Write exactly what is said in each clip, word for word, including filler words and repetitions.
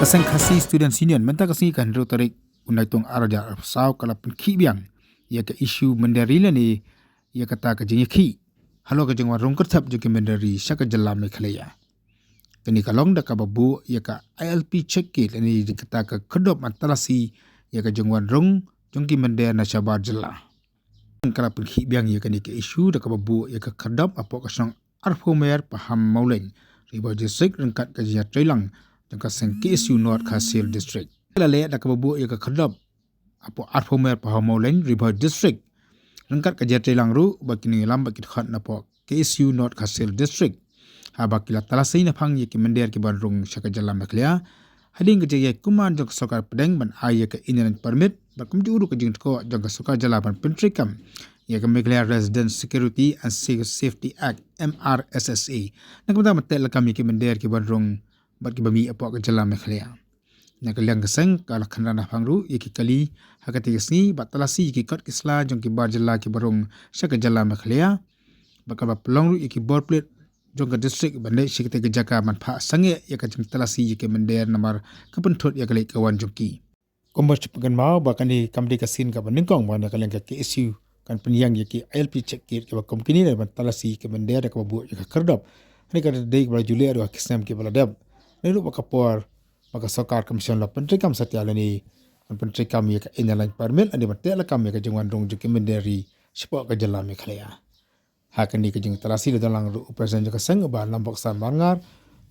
Ka seng Khasi Students Union mynta ka sngi ka hynriew tarik u Naitung ar hajar arphew saw ka la pynkhih biang ïa ka issue mynder ri lane ïa kata ka jingïakhih halor ka jingwan rung kyrthep jong ki mynder ri sha ka jylla Meghalaya. Kane ka long da kaba buh ïa ka I L P check gate lane ïa kata ka khyrdop ban talasi ïa ka jingwan rung jong ki mynder na shabar jylla. Ka la pynkhih biang ïa kane ka issue da kaba buh ïa ka khyrdop hapoh ka shnong Arphew Mer Pahammawlein, Ri Bhoi District ryngkat ka jingïatreilang jong ka seng K S U North Khasi Hills District. Ka la leh da kaba buh ïa ka khyrdop hapoh Arphew Mer Pahammawlein, Ri Bhoi District ryngkat ka jingïatreilang ruh bad ki nongïalam bad ki dkhot napoh K S U North Khasi Hills District, haba ki la talasi naphang ïa ki mynder ki ban rung sha ka jylla Meghalaya hadien ka jingïakhih jong ka sorkar pdeng ban ai ïa ka Inner Line Permit bad kumjuh ruh ka jingthoh jong ka sorkar jylla ban pyntreikam ïa ka Meghalaya Resident Security and Safety Act, M R S S A, na ka bynta ban teh lakam ïa ki mynder ki ban rung bad ki ba mih hapoh ka jylla Meghalaya. Na ka liang ka seng ka la khynra naphang ruh ïa ki kali ha katei ka sngi bad talasi ïa ki kot ki sla jong ki bar jylla ki ba rung sha ka jylla Meghalaya bad ka la pynlong ruh ïa ki bor plate jong ka district ban leit sha katei ka jaka ban phah sangeh ïa ka jingtalasi ïa ki mynder namar ka pynthut ïa ka leit ka wan jong ki. Kumba shu pynkynmaw ba kane kam dei ka sien kaba nyngkong ba na ka liang ka K S U kan pynïeng ïa ki I L P check gate kiba kum kine ban talasi ïa ki mynder da kaba buh ïa ka khyrdop. Hynrei ka dei kaba la ju leh ruh ha ki snem kiba la dep. Hynrei ruh ba ka por ba ka sorkar commission la pyntreikam satia lane ban pyntreikam ïa ka Inner Line Permit lane ban teh lakam ïa ka jingwan rung jong ki mynder ri shapoh ka jylla Meghalaya. Ha kane ka jingtalasi la don lang ruh u president jong ka seng u Bah Namboksan Marngar,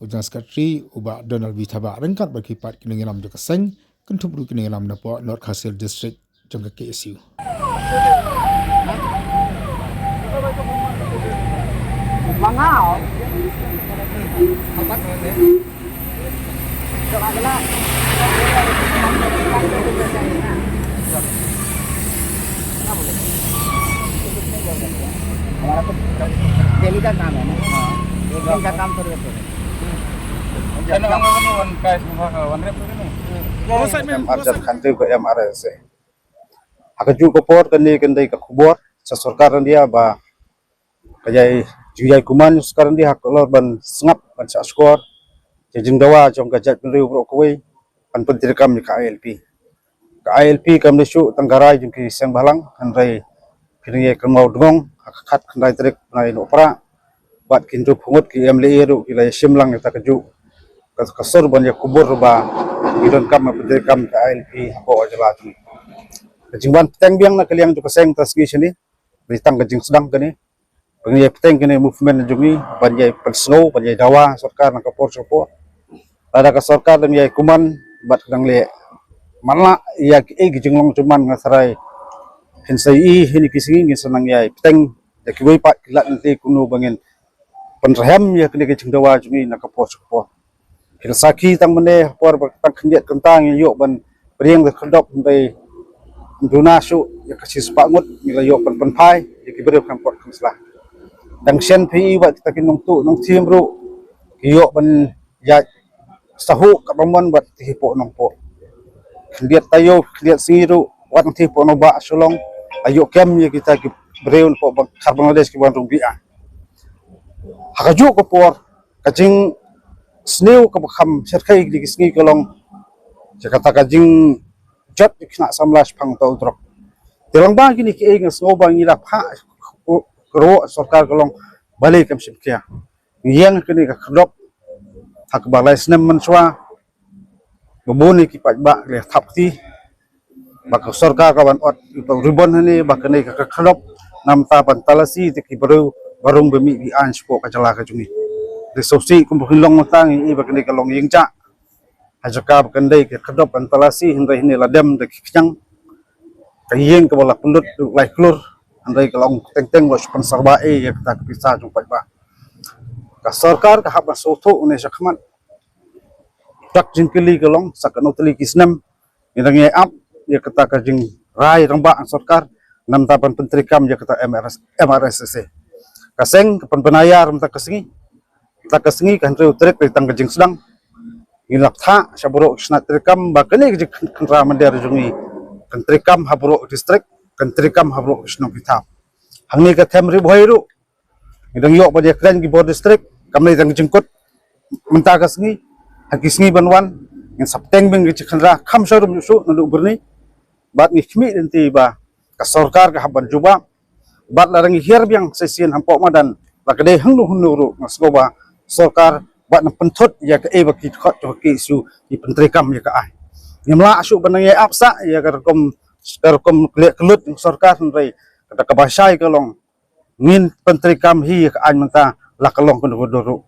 u general secretary u Bah Donald B Thabah ryngkat bad ki pat ki nongïalam jong ka seng, kynthup ruh ki nongïalam napoh North Khasi Hills District jong ka K S U. हमारा तो डेली का काम है ना। हाँ। एक दिन का काम थोड़ी होता है। Em Arjat Khandu ka M R S A. Ha kajuh ka por kane kan dei ka khubor sha sorkar India ba ka jai jingïai kuman sorkar India ha ka lor ban sngap ban shah shkor ka jingdawa jong ka jaitbynriew baroh kawei ban pyntreikam ïa ka I L P. Ka I L P kam dei shuh tang ka rai jong ki seng bhalang, hynrei phi nang ïai kynmaw dngong ha ka khat khyndai tarik bnai Nohprah bad ki hynriewphew ngut ki M L A ruh ki la ïashim lang ïa kata kajuh ka, ka sur ban ïakubur ba ngi donkam ban pyntreikam ka I L P hapoh ka jylla jong ngi. Ka jingwan bteng biang na ka liang jong ka seng mynta ka sngi shane dei tang ka jingsdang kane ba ngin ïai bteng kane movement jong ngi ban ïai pynsngew ban ïai dawa sorkar na ka por sha ka por. Lada ka sorkar dang ïai kuman bad ka dang leh matlah ïa kiei ki jinglong jingman, nga tharai phin sa ïohi ha kine ki sngi ngin sa nang ïai bteng da kiwei pat ki lad lynti kumno ba ngin pynrhem ïa kine ki jingdawa jong ngi na ka por sha ka por. Ki la sakhi tang mynne ha por ba tang khyndiat kynta ngi ïoh ban pdiang da khyrdop, hynrei ym duna shuh ïa ka shispah ngut ngi la ïoh ban pynphai ïa ki briew kham kot kham sla. Dang shen phi i bad kita ki nongtuh nongthiem ruh ki ïoh ban ïaid sahuh katba mon bad ki hi poh nong poh. Khyndiat taïew khyndiat sngi ruh wat ngi hi poh nong bah Shillong la ïoh kem ïa kita ki briew poh Bang-, khar Bangladesh ki ban rung biang. Ha kajuh ka por ka jingsniew kaba kham shyrkhei kine ki sngi ka long ïa kata ka jingjot ki khynnah samla shaphang uta u drok. Te lyngba kine kiei nga sngew ba ngi la phah ka ruh sorkar ka long balei kam shim khia. Ngi ïeng kane ka khyrdop ha kaba lai snem mynshuwa ba bun ki paidbah ki la thap kti ba ka sorkar ka ban ot uta u ribbon hangne ba kane ka khyrdop namar ban talasi ïa ki briew ba rung ba mih biang shapoh ka jylla ka jong ngi. Te sngewsih kumba phin long mynta ngi i ba kane ka long ïing jah ha jaka ba kan dei ka khyrdop ban talasi, hynrei hangne la dem da ki khñiang, ka ïing kaba la pynlut lai klur, hynrei ka long teng teng ba shu pynsawa ei ïa kata ka pisa jong paidbah. Ka sorkar ka hap ban sngewthuh ne shakhmat. Dak jingkylli ka long sa katno tylli ki snem ngi dang ïai ap ïa kata ka jingrai rangbah sorkar namar ban pyntreikam ïa kata M R S, M R S S A. Ka seng ka pynbna ïa mynta ka sngi, mynta ka sngi ka hynriew tarik dei tang ka jingsdang. Ngi la phah sha baroh ki shnat treikam ba kane ka jingkhynra mynder jong ngi kan treikam ha baroh ki district, kan treikam ha baroh ki shnong ki thaw. Hangne ka them Ri Bhoi ruh ngi dang ïoh ban ïakren ki bor district, kam dei tang ka jingkut mynta ka sngi, ha ki sngi ban wan ngin sa bteng biang ka jingkhynra kham sharum shuh na Lubyrni. Bad ngi khmih lynti ba ka sorkar ka hap ban jubab. Bad lada ngi hiar biang shisien hapoh madan, la ka dei hangno hangno ruh, nga sngew ba sorkar bad nang pynthut ïa kaei ba ki dkhot jong ka KSU ki pyntreikam ïa ka aiñ. Ngim lah shuh ban nang ïa ap sah ïa ka rukom, ka rukom leh kyllut jong sorkar, hynrei kata kaba shai ka long ngin pyntreikam hi ïa ka aiñ mynta, la ka long kano kano ruh.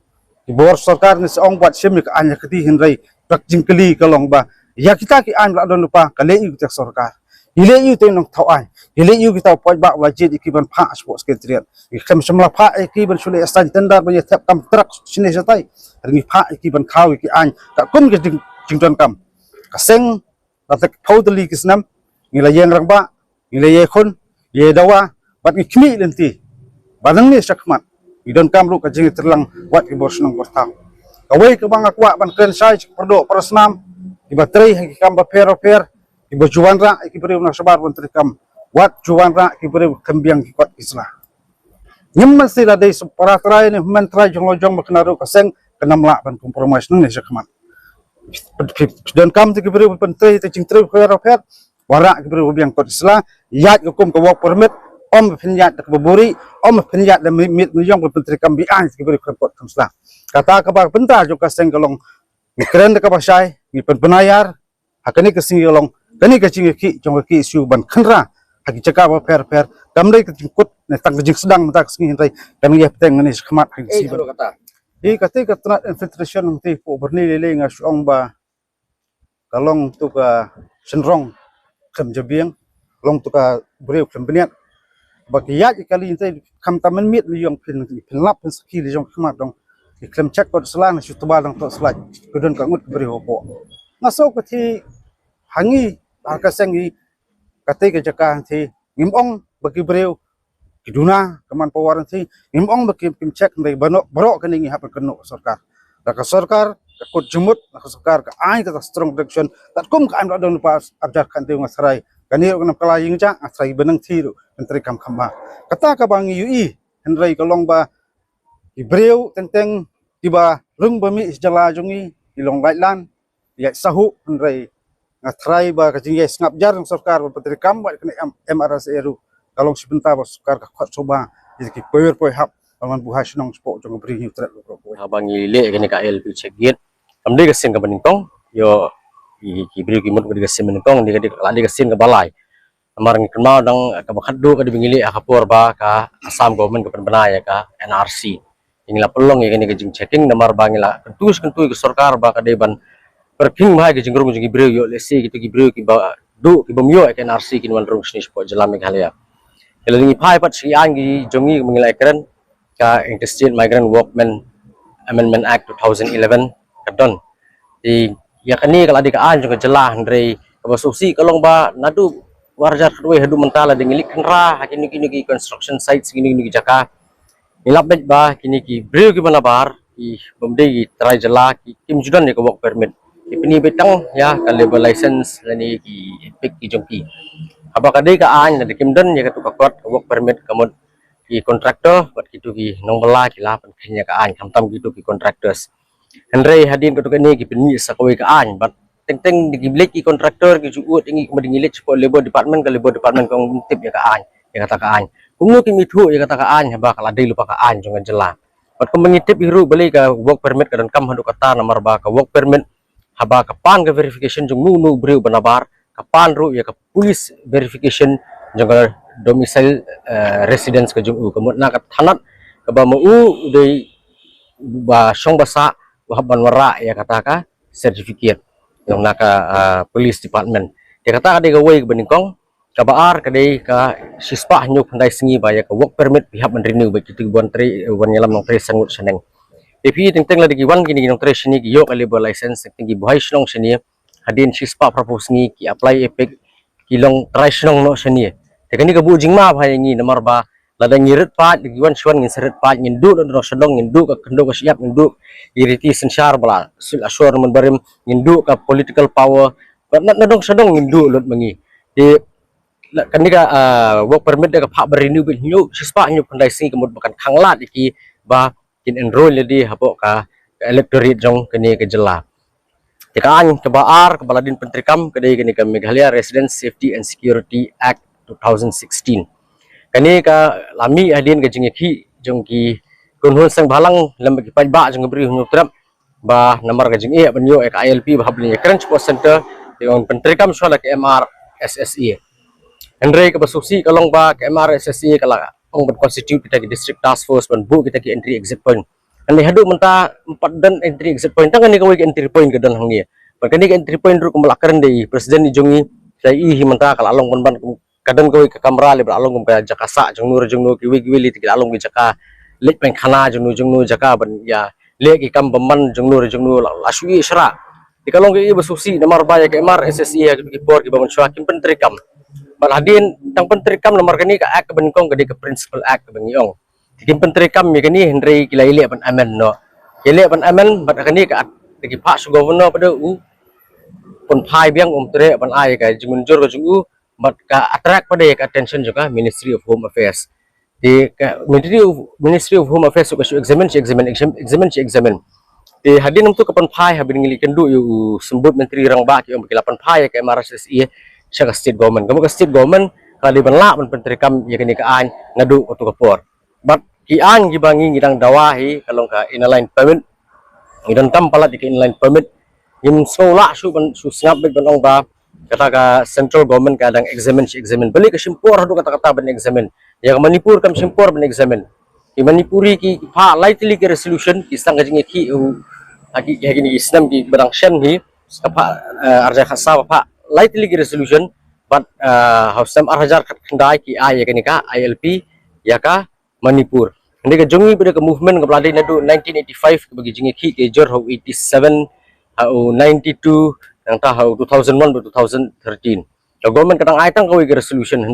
Ki bor sorkar ngi sa ong bad shim ïa ka aiñ ha kti, hynrei ka jingkylli ka long ba ïa kita ki aiñ ba la don lypa ka leh aïu kita sorkar? Ki leh aïu kita nongthaw aiñ? Ki leh aïu kita paidbah ba la jied ïa ki ban phah shapoh Secretariat? Ki khlem shym la phah ïa ki ban shu leh assign tender ban ïa thep kam trak shane shatai. Hynrei ngi phah ïa ki ban thaw ïa ki aiñ katkum ka jing, jingdonkam. Ka seng la teh phew tylli ki snem, ngi la ïeng rangbah, ngi la ïeng khun, ïeng dawa, bad ngi khmih lynti ba nangne shakhmat ngi donkam ruh ka jingïatreilang wat ki bor shnong bor thaw. Kawei kaba nga kwah ban kren shai sha ki para doh para snam kiba trei ha ki kam bapher bapher, kiba ju wanrah ïa ki briew na shabar ban treikam, wat ju wanrah ïa ki briew khlem biang ki kot ki sla. Ngim masi la dei sa para trai ne hynmen trai jong la jong ba kane ruh ka seng kan ym lah ban compromise nangne shakhmat. Phi, phi, phi donkam te ki briew ban trei te jingtrei pher pher, wanrah ki briew ba biang kot ki sla, ïaid ka kum ka work permit, ym phin ïaid da kaba buhrieh, ym phin ïaid da miet miet miet jong ban pyntreikam, biang te ki briew khlem kot khlem sla. Kata kaba bynta jong ka seng ka long, ngi kren da kaba shai, ngi pynbna ïar ha kane ka sngi ka long, kane ka jingïakhih jong ka KSU ban khynra ha ki jaka bapher bapher, kam dei ka jingkut ne tang ka jingsdang mynta ka sngi, hynrei kan ïa bteng nangne shakhmat ha ki sngi. Ei, ban kata. Hi kata ka tnat infiltration nangta hapoh Byrni lei lei nga shu ong ba ka long tu ka shynrong khlem jabieng, long tu ka briew khlem bniat. Ba ki ïaid ïa kali nangta khamtam mynmiet la jong phin, phin lap phin sakhi la jong khmat dong. Ki khlem check kot sla, na shu tba dang kot sla, ki don ka ngut briew hapoh. Nga sngew ka thie ha ngi, ha ka seng ngi, kata ka jaka ngi, ngim ong ba ki briew ki duna ka manpower ngi, ngim ong ba kim, kim check, hynrei baroh, baroh kane ngi hap ban kynnoh ka sorkar. Da ka sorkar ka kut jingmut, da ka sorkar ka ai kata strong direction katkum ka aiñ ba la don lypa arhajar khathynriew. Nga tharai kane ruh kan ym kylla ïing ja, nga tharai ba nang thie ruh kan treikam kham bha. Kata kaba ngi ïohi, hynrei ka long ba ki briew teng teng kiba rung ba mih sha jylla jong ngi, ki long laitlan, ïaid sahuh, hynrei nga tharai ba ka jingïaid sngap jar jong sorkar ba pyntreikam bad kane M-, MRSA ruh ka long shi bynta ba sorkar ka khot shuh ba ïa ki poi wer poi hap ban wan buhai shnong shapoh jong ka Bri Hynñiewtrep ruh. Haba ngi leh kane ka ILP check gate, kam dei ka sien kaba nyngkong, ïoh ki, ki briew ki mut ka dei ka sien ba nyngkong, dei ka dei, la dei ka sien kaba lai. Namar ngi kynmaw dang kaba khatduh ka dei ba ngi leh ha ka por ba ka Assam government ka pynbna ïa ka NRC. Ngi la pynlong ïa kane ka jingchecking namar ba ngi la kyntu shi kyntu ïa ka sorkar ba ka dei ban pyrkhing bha ïa ka jingrung jong ki briew, ïoh lehse kito ki briew kiba duh ki bym ïoh ïa ka NRC kin wan rung shane shapoh jylla Meghalaya. Te lada ngi phai pat sha ki aiñ ki jong ngi ba ngi la ïakren, ka Interstate Migrant Workmen Amendment Act two thousand eleven ka don. Te ïa kane ka la dei ka aiñ jong ka jylla, hynrei kaba sngewsih ka long ba naduh arhajar khatwei haduh mynta lada ngi leit khynra ha kino kino ki construction sites, kino kino ki jaka, ngi lap beit ba kine ki briew kiba nabar, ki bym dei ki trai jylla, ki kim ju don ïa ka work permit. Ki pyni beit tang ïa ka labour license lane ki EPIC ki jong ki. Haba ka dei ka aiñ lada kim don ïa katu ka kot ka work permit, ka mut ki contractor bad kitu ki nongbylla ki la pynkheiñ ïa ka aiñ, khamtam kitu ki contractors. Hynrei hadien katto katne ki pynmih sa kawei ka aiñ, bad teng teng da ki leit ki contractor ki ju ud ïa ngi, kumba da ngi leit shapoh Labour Department, ka Labour Department ka ong ym tip ïa ka aiñ, ïa kata ka aiñ. Kumno kim ithuh ïa kata ka aiñ haba ka la dei lypa ka aiñ jong ka jylla? Bad kumba ngi tip hi ruh balei ka work permit ka donkam haduh katta, namar ba ka work permit haba ka pan ka verification jong uno uno u briew ba nabar, ka pan ruh ïa ka police verification jong ka domicile, eh, residence ka jong u. Ka mut na ka thanat kaba ma u u dei ba shong ba sah, u hap ban wanrah ïa kata ka certificate jong na ka, ah, police department. Te kata ka dei kawei kaba nyngkong. Kaba ar ka dei ka shispah hynñiew phew khyndai sngi ba ïa ka work permit phi hap ban renew beit, kito kiba wan trei, wan ïalam nongtrei san ngut shaneng. Te phi teng teng lada ki wan kine ki nongtrei shane ki ïoh ka labour license, teng teng ki buhai shnong shane, hadien shispah phraphew sngi ki apply EPIC, ki long trai shnong noh shane. Te kane ka buh jingma bha ïa ngi namar ba lada ngi rit paid, lada ki wan shuwa ngin sa rit paid, ngin duh lut nadong shadong, ngin duh ka khyndew ka shyiap, ngin duh ki riti synshar ba la sil ashor mynbarim, ngin duh ka political power, bad na, nadong shadong ngin duh lut ma ngi. Te la, kane ka, ah, work permit da ka phah ba renew beit hynñiew, shispah hynñiew phew khyndai sngi, ka mut ba kan khanglad ïa ki ba kin enroll lade hapoh ka, ka electorate jong kane ka jylla. Te ka aiñ kaba ar kaba la dien pyntreikam ka dei kane ka Meghalaya Residents Safety and Security Act two thousand sixteen. Kane ka la mih hadien ka jingïakhih jong ki kynhun seng bhalang lem bad ki paidbah jong ka Bri u Hynñiewtrep ba namar ka jingeh ban ïoh ïa ka I L P ba hap ban ïakren shapoh centre, te ong pyntreikam shuwa la ka M R S S A. Hynrei kaba sngewsih ka long ba ka M R S S A ka la ong ban constitute kita ki district task force ban buh kita ki entry exit point. Hynrei haduh mynta ym pat don entry exit point, tang kane kawei ka entry point ka don hangne. Bad kane ka entry point ruh kumba la kren da i president i jong ngi, sa i hi mynta ka la long ban ban kum ka don kawei ka kamra lei ba la long kum ka jaka sah jong no re jong no, kiwei kiwei lei te ki la long ki jaka leit painkhana jong no jong no, jaka ban ïa leh ki kam bymman jong no re jong no, la, la shu ïeh shrah. Te ka long kaei ba sngewsih namar ba ïa ka M R S S A ha ki por kiba mynshuwa kim pyntreikam. Bad hadien tang pyntreikam namar kane ka act kaba nyngkong ka dei ka principal act kaba ngi ong. Te kim pyntreikam ïa kane, hynrei ki la ïaleh ban amend noh. Ki ïaleh ban amend bad kane ka at, te ki phah sha u governor pat u pynphai biang, um treh ban ai ka jingmynjur ka jong u, bad ka attract pat ïa ka attention jong ka Ministry of Home Affairs. Te ka Ministry of, Ministry of Home Affairs ka shu examine, shu examine, exam-, examine, shu examine. Te hadien namar ka pynphai, haba ngi la ïakynduh ïa u Symbud Myntri Rangbah, ki ong ba ki la pynphai ïa ka M R S S A sha ka state government. Ka mut ka state government ka la dei ban lah ban pyntreikam ïa kane ka aiñ naduh kato ka por. Bad ki aiñ kiba ngi ngi dang dawa hi ka long ka Inner Line Permit. Ngi donkam palat ïa ka Inner Line Permit. Ngim sngew lah shuh ban shu sngap beit ban ong ba kata ka central government ka dang examine shi examine. Balei ka shim por haduh katta katta ban examine? Ïa ka Manipur kam shim por ban examine. Ki Manipuri ki phah lai tylli ki resolution, ki sdang ka jingïakhih ha ki, ha kine ki snem kiba dang shen hi, ka phah, eh, ar hajar khatsaw phah lai tylli ki resolution, bad, eh, ha u snem ar hajar khatkhyndai ki ai ïa kane ka I L P ïa ka Manipur. Hynrei ka jong ngi pat ka movement kaba la dei naduh nineteen eighty-five kaba ki jingïakhih ki jur ha u eighty-seven, ha u ninety-two, nangta ha u two thousand one bad two thousand thirteen. Ka government ka dang ai tang kawei ka resolution.